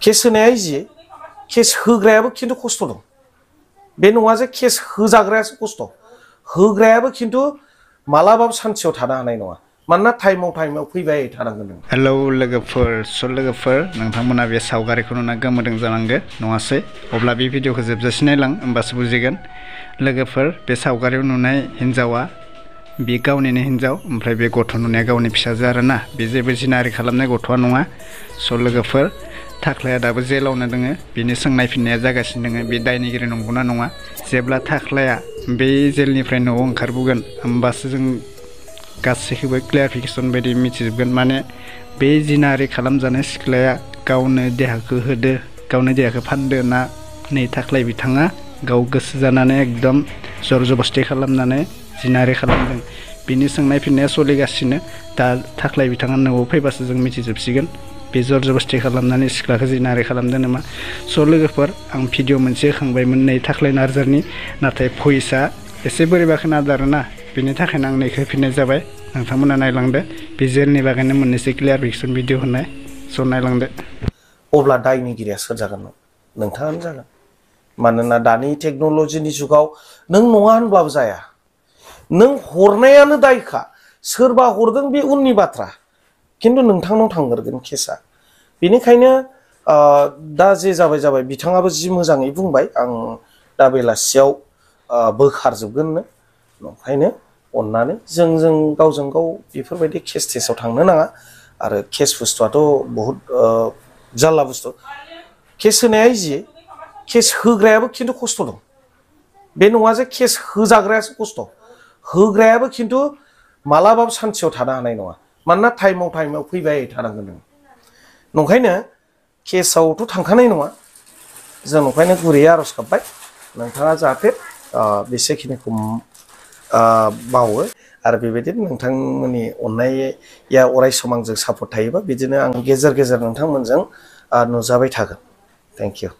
Case होनाया इजि case होग्रायाबो खिन्थु खस्थ' दं बे नङा जे केस होजाग्रायासो खस्थ' होग्रायाबो खिन्थु मालाबाबो सान्थियाव थानो हानाय नङा मानोना टाइमाव फैबाय थानांगोन नों। हेलौ लोगोफोर लोगोफोर नोंथांमोना बे सावगारिखौ नुना गोमोदों जानांगो नङासै अब्ला बे भिडिअखौ जोबजासिम नायलां होमबासो बुजिगोन। लोगोफोर बे सावगारियाव नुनाय हिन्जावा बे गावनिनो हिन्जाव ओमफ्राय बे गथ' नुनाया गावनि फिसाजो आरोना बे जेबो जिनाहारि खालामनाय गथ'आ नङा। स' लोगोफोर थाख्लाया दाबो जेलावनो दोङो बिनि सोंनाय फिननाया जागासिनो दोङो बे दायनिगिरि नंगौना नङा। जेब्ला थाख्लाया बे जेलनिफ्राय न'आव ओंखारबोगोन होमबासो जों गासैखौबो क्लियारिफिकेसन बायदि मिथिजोबगोन माने बे जिनाहारि खालामजानाय सिख्लाया गावनो देहाखौ होदो गावनो देहाखौ फानदो ना नै थाख्लाय बिथाङा गाव गोसो जानानै एकदम जर जबस्थि खालामनानै जिनाहारि खालामदों बिनि सोंनाय फिननाया सोलिगासिनो। दा थाख्लाय बिथाङा न'आव फैबासो जों मिथिजोबसिगोन बे जर जबस्थि खालामनानै सिख्लाखौ जिनाहारि खालामदों नामा। स' लोगोफोर आं भिडिअ मोनसे होखांबायमोन नै थाख्लाय नार्जारिनि नाथाय भइसआ एसे बोरैबा खोनादों आरोना बेनि थाखायनो आं नैखौ होफिननाय जाबाय। नोंथांमोना नायलांदो बे जेलनि बागैनो मोननैसो क्लियारिफिकेसन भिडिअ होनाय स' नायलांदो। अब्ला दायनिगिरिया सोर जागोन नोंथाङानो जागोन मानोना दानि टेक्न'लजिनि जुगाव नों नङा होनब्लाबो जाया नों हरनायानो दायखा सोरबा हरदों बे उननि बाथ्रा खिन्थु नोंथांनाव थांग्रोगोन केसा। बेनिखायनो दा जे जाबाय बिथाङाबो जि मोजाङै बुंबाय आं दा बेलासियाव बोखारजोबगोननो ओंखायनो अन्नानै जों गावजों गाव बेफोरबायदि केस टेसाव थांनो नाङा आरो केस बुस्थुआथ' बहुद जारला बुस्थु केस होनाया इजि केस होग्रायाबो खिन्थु खस्थ' दं बे नङा जे केस होजाग्रायासो खस्थ' होग्रायाबो खिन्थु मालाबाबो सान्थियाव थानो हानाय नङा मानोना टाइमाव फैबाय थानांगोन नों। नंखायनो केसावथ' थांखानाय नङा जों नंखायनो गुरैयै आर'ज गाबबाय नोंथाङा जाहाथे बेसेखिनिखौ मावो आरो बेबायदिनो नोंथांमोननि अननाया अराय सम आंजों सापर्ट थायोबा बिदिनो आं गेजेर गेजेर नोंथांमोनजों नुजाबाय थागोन। Thank you.